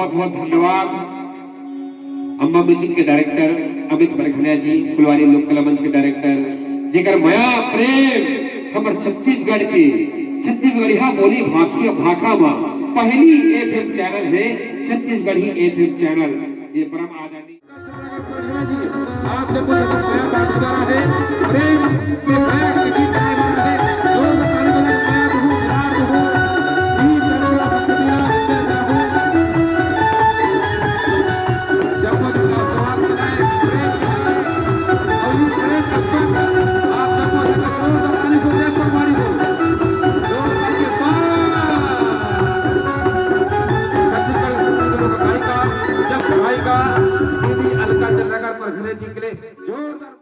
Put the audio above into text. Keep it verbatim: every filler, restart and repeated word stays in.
बहुत बहुत धन्यवाद। अम्बा म्यूजिक के डायरेक्टर अमित परखनिया जी, फुलवारी लोक कला मंच के डायरेक्टर, जेकर मया प्रेम हमर छत्तीसगढ़ के छत्तीसगढ़िया बोली भाखिया भाखा मा पहली एफएम चैनल है, छत्तीसगढ़ी एफएम चैनल। ये परम आदरणीय आप सबको जब मया बांट जा रहा है, प्रेम के मया के गीत गाए जा रहे हैं, जोर से ताली बजाकर मया दो, प्यार दो, वीर चंद्रा सत्यमेवा चंद्रा हो। जब वो जब आशीर्वाद बनाए, प्रेम बनाए, और ये प्रेम का संग आप सबको जब जोर से ताली को दे, संगवारी को जोर से ताली के साथ छत्तीसगढ़ के गायिका, जस गायिका दीदी अलका चंद्राकर परखनिया जी के लिए जोरदार।